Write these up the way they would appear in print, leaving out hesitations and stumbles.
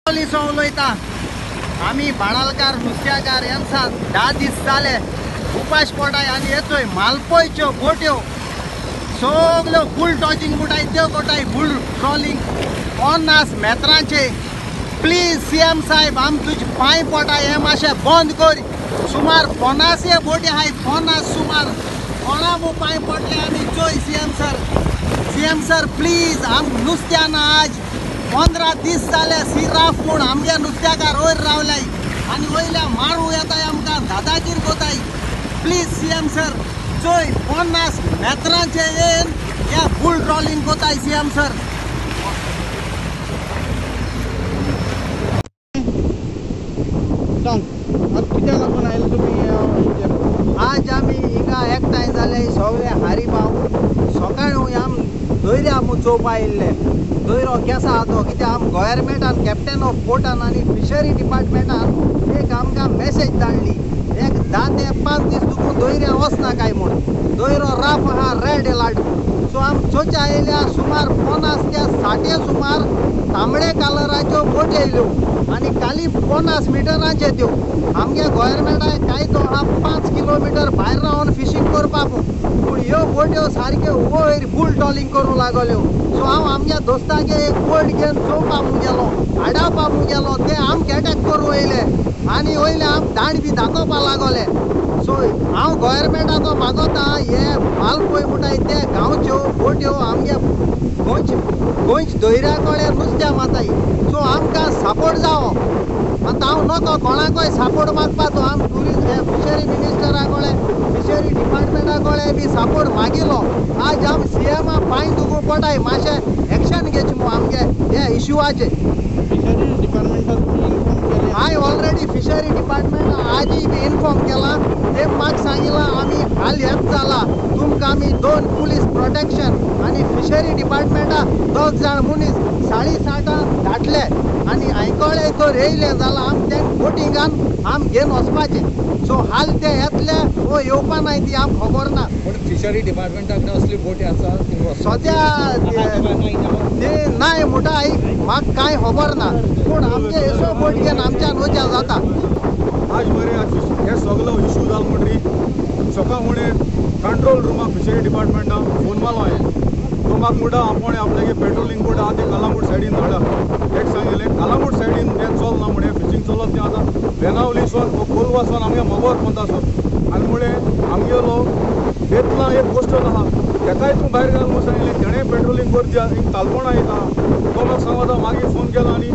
उलयता आमी बाणालकार नुस्त्याकार यांचा 10 दीस जाले उपास पोटाय आनी येतोय मालपोयच्यो बोट्यो सगल्यो फूल टॉचिंग कुटाय त्यो कोटाय फूल ट्रॉलिंग 50 मेत्रांचे। प्लीज सीएम साहेब आम तुजे पांय पोटाय हे मातशें बंद कर। सुमार 50 बोटी आहाय 50 सुमार कोणा मू पांय पडले आनी चोय CM sir, CM sir please आम नुस्त्या ना आज 15 दीस जाले सिराफ म्हूण आमगे नुस्त्याकार वयर रावलाय आनी वयल्या मारू येताय आमकां दादागीर कोताय। प्लीज सीएम सर चोय 50 मेत्रांचे येन ह्या फूल ट्रॉलिंग कोताय सीएम सर। कित्याक लागून आयले तुमी? आज आमी हिंगा एकठांय जाले सगळे हारी भाव सकाळी आम दर्या म्हूण चोवपा आयिल्ले। दर्यो केसो आहा तो कित्याक आम गव्हर्मेंटान कॅप्टन ऑफ पोर्टान आनी फिशरी डिपार्टमेंटान एक आमकां मॅसेज धाडली एक 10 ते 5 दीस तुका दर्या वचना काय म्हूण। दर्यो राफ आहा रेड एलर्ट। सो आम चोच्या आयल्या सुमार 50 ते 60 सुमार तांबडे कलराच्यो बोटी आयल्यो आनी खाली 50 मिटरांचे त्यो। आमगे गव्हर्मेंटाक कायदो आहा 5 किलोमिटर भायर रावन फिशींग करपाक पूण ह्यो बोट्यो सारक्यो वयर फूल ट्रॉलिंग करूंक लागल्यो। सो हांव आमच्या दोस्तागे एक बोट घेवन चोवपाक म्हूण गेलो आडावपाक म्हूण गेलो ते आमकां एटॅक करूं येयले आनी वयले आम दांड बी दाखोवपाक लागले। सो हांव गव्हर्मेंटाचो मागोता हे मालपोय म्हणटाय ते गांवच्यो बोट्यो आमगे गोंयच दर्या कडेन नुस्त्या माताय। सो आमकां सपोर्ट जावो आतां हांव नको कोणाकय सपोर्ट मागपाचो। आम ट्युरिस्ट फिशरी मिनिस्टरा कडेन फिशरी डिपार्टमेंटा कडेन बी सपोर्ट मागिल्लो। आज आम सीएमा पांय दुखूं पडाय मातशें एक्शन घेवचें म्हूण आमगे हे इश्यूआचेर। फिशरी डिपार्टमेंटाक इन्फॉर्म केलें? हांवें ऑलरेडी फिशरी डिपार्टमेंट आजूय बी इन्फॉर्म केलां। ते म्हाका सांगिलां आमी हाल हेच जाला तुमकां आमी 2 पुलीस प्रोटेक्शन आनी फिशरी डिपार्टमेंटा 2 जाण मनीस 7:30 धाडले आनी आयकळे तर येयले जाल्यार आम ते बोटिंगान आम घेवन वचपाचें। सो हाल ते येतले वो येवपा नाय ती आमकां खबर ना। पूण फिशरी डिपार्टमेंटा कडेन असली बोटी आसा सद्या ते नाय म्हणटा म्हाका कांय खबर ना पूण आमचे असो बोट घेवन आमच्यान वचपाक जाता। आज मरे हे सगलो इशू जालो म्हणटरी सकाळ फुडें कंट्रोल रुमाक फिशरी डिपार्टमेंटाक फोन मारलो हांवें। तो म्हाका म्हणटा आपोणे आपल्यागे पेट्रोलिंग बोट आहा ते कलांगूट सायडीन धाडा। एक सांगिल्लें कलांगूट सायडीन तें चलना म्हणे फिशींग चलत तें आतां बेनावलीसून कोलवासून आमगे मोगोर पोंतासून आनी म्हळें आमगेलो बेतला एक कोस्टल आहा तेकाय तूं भायर घाल म्हूण सांगिल्लें। तेणें पेट्रोलिंग करची हिंग तालपोणा येता तो म्हाका सांगता मागीर फोन केलो आनी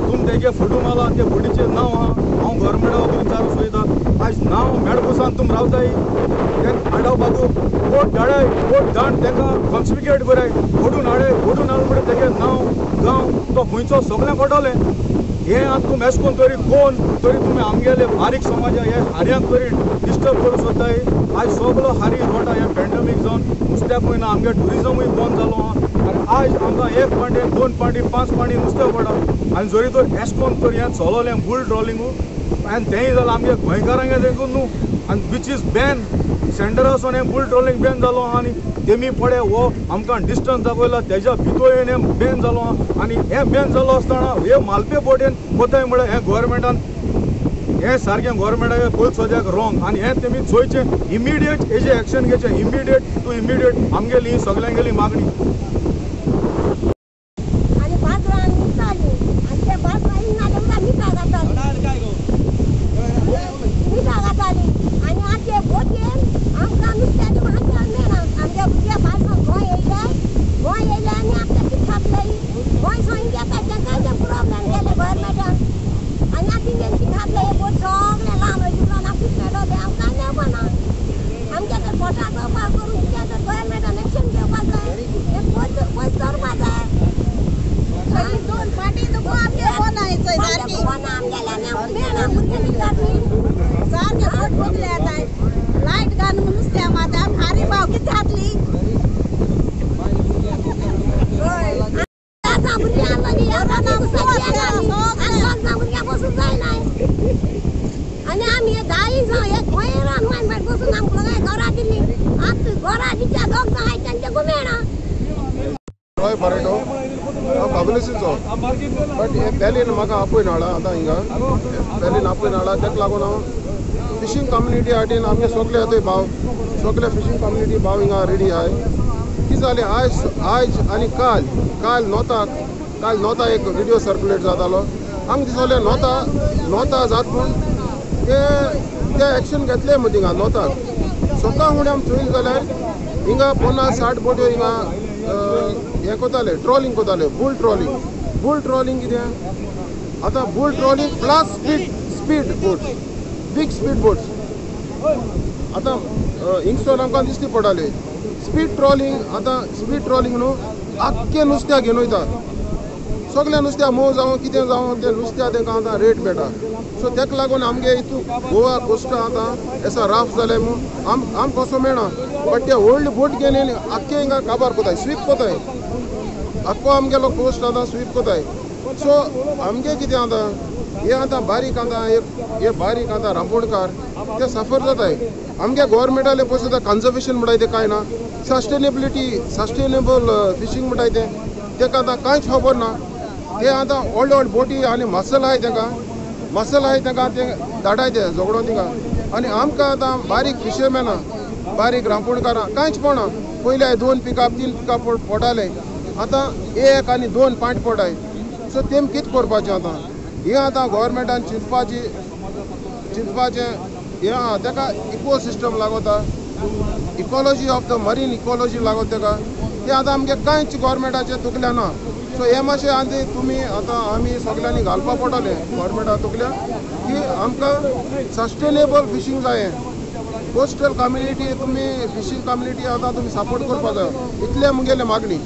तुम तेगे फोटो मारला ते बोटीचें नांव आहा हांव गव्हर्मेंटा वचून विचारूंक सोदता। आयज नांव मेडपुसान तुम रावताय ते आडावपाकू बोट धाडाय बोट धाड तेका कॉन्फिगेट कराय ओडून हाडाय ओडून हाडून म्हणटा तेगे नांव गांव तो खंयचो सगळें कळटलें। हें आतां तुमी एश कोन तरी कोण तरी तुमी आमगेले बारीक समाजा हे हारयांक तरी डिस्टर्ब करूंक सोदताय। आयज सगलो हारी रोटा हे पॅन्डेमीक जावन नुस्त्याकूय ना आमगे ट्युरिजमूय बंद जालो आहा आनी आयज आमकां 1 पांटी 2 पांटी 5 पांटी नुस्तें पडटा आनी जरी तर एश कोन तर हें चलोलें बुल ट्रॉलिंगू आनी तेंय जाल्यार आमगे गोंयकारांगे देखून न्हू आनी which is ban सेंटरासून हें बुल ट्रॉलिंग बॅन जालो आहा आनी तेमी पळय हो आमकां डिस्टन्स दाखयला तेज्या भितर हें बॅन जालो आहा आनी हें बॅन जालो आसतना हे मालपे बोटीन कोताय म्हळ्यार हें गव्हर्मेंटान हें सारकें गव्हर्मेंटाक पयलीं सद्याक रॉंग आनी हें तेमी चोयचें इमिडिएट हेजें एक्शन घेवचें इमिडिएट टू इमिडिएट आमगेली ही सगल्यांगेली मागणी। लायट घालून नुस्त्या माता हारी भाव कितें घातली आनी आमी 10 जाण एक खंय रान बसून आमकां घरा दिली आतां घरा दिच्या 2 जाण आहाय तेंचे गुमेणा। रॉय बारेटो हांव बाबुलेसीचो बट हे बेलीन म्हाका आपय हाडला आतां हिंगा फेरीन आपय हाडला तेका लागून हांव फिशींग कम्युनिटी हाडीन आमगे सगळे येताय भाव सगळे फिशींग कम्युनिटी भाव हिंगा रेडी आहाय. कितें जालें आयज आयज आनी काल काल नोताक काल नोता एक व्हिडियो सर्कुलेट जातालो आमकां दिसलें नोता नोता जात म्हूण ते ते एक्शन घेतले मग थिंगा नोताक सकाळ फुडें आमी चोयलें जाल्यार हिंगा 50-60 बोट्यो हिंगा हें कोताले ट्रॉलिंग कोताले बुल ट्रॉलिंग. बुल ट्रॉलिंग कितें आतां bull trawling plus speed boats big speed boats आतां हिंगसोन आमकां दिश्टी पडटाले स्पीड ट्रॉलिंग. आतां स्पीड ट्रॉलिंग न्हू आख्खें नुस्त्या घेवन वयता सगळ्या नुस्त्या मोव जावं कितें जावं तें नुस्त्या तेंकां आतां रेट मेळटा. सो तेका लागून आमगे हितू गोवा कोस्ट आतां एसा राफ जालें म्हूण आम कसो मेळना बट ते व्हडले बोट घेवन आख्खे हिंगा काबार कोताय स्वीप कोताय आख्खो आमगेलो कोस्ट आतां स्वीप कोताय. सो आमगे कितें आतां हे आतां बारीक आतां हे बारीक आतां रांपोणकार ते सफर जाताय. आमगे गोवोरमेंटाले पयशे आतां कन्जर्वेशन म्हणटाय तें कांय ना सस्टेनेबिलिटी सस्टेनेबल फिशींग म्हणटाय तें तेका आतां कांयच खबर ना. ते आतां व्हडले व्हडले बोटी आनी मसल आहाय तेंकां मसल आहाय तेंकां ते धाडाय ते झगडो थिंगा आनी आमकां आतां बारीक फिशरमॅनां बारीक रांपोणकारां कांयच पडना. पयलीं 2 पिकअप 3 पिकअप पडटाले आतां 1 आनी 2 पांट पडटाय. सो तेम कितें करपाचें आतां हें आतां गोवोरमेंटान चिंतपाचें हें आहा तेका इको सिस्टम लागोता ecology of the marine ecology लागोता तेका तें आतां आमगे कांयच गोवोरमेंटाचें तुकल्या ना. सो हें मातशें आनी तुमी आतां आमी सगल्यांनी घालपा पडटलें गोवोरमेंटा तुकल्या की आमकां सस्टेनेबल फिशींग जाय. कोस्टल कम्युनिटी तुमी फिशींग कम्युनिटी आतां तुमी सपोर्ट करपा जाय इतलें मुगेलें मागणी.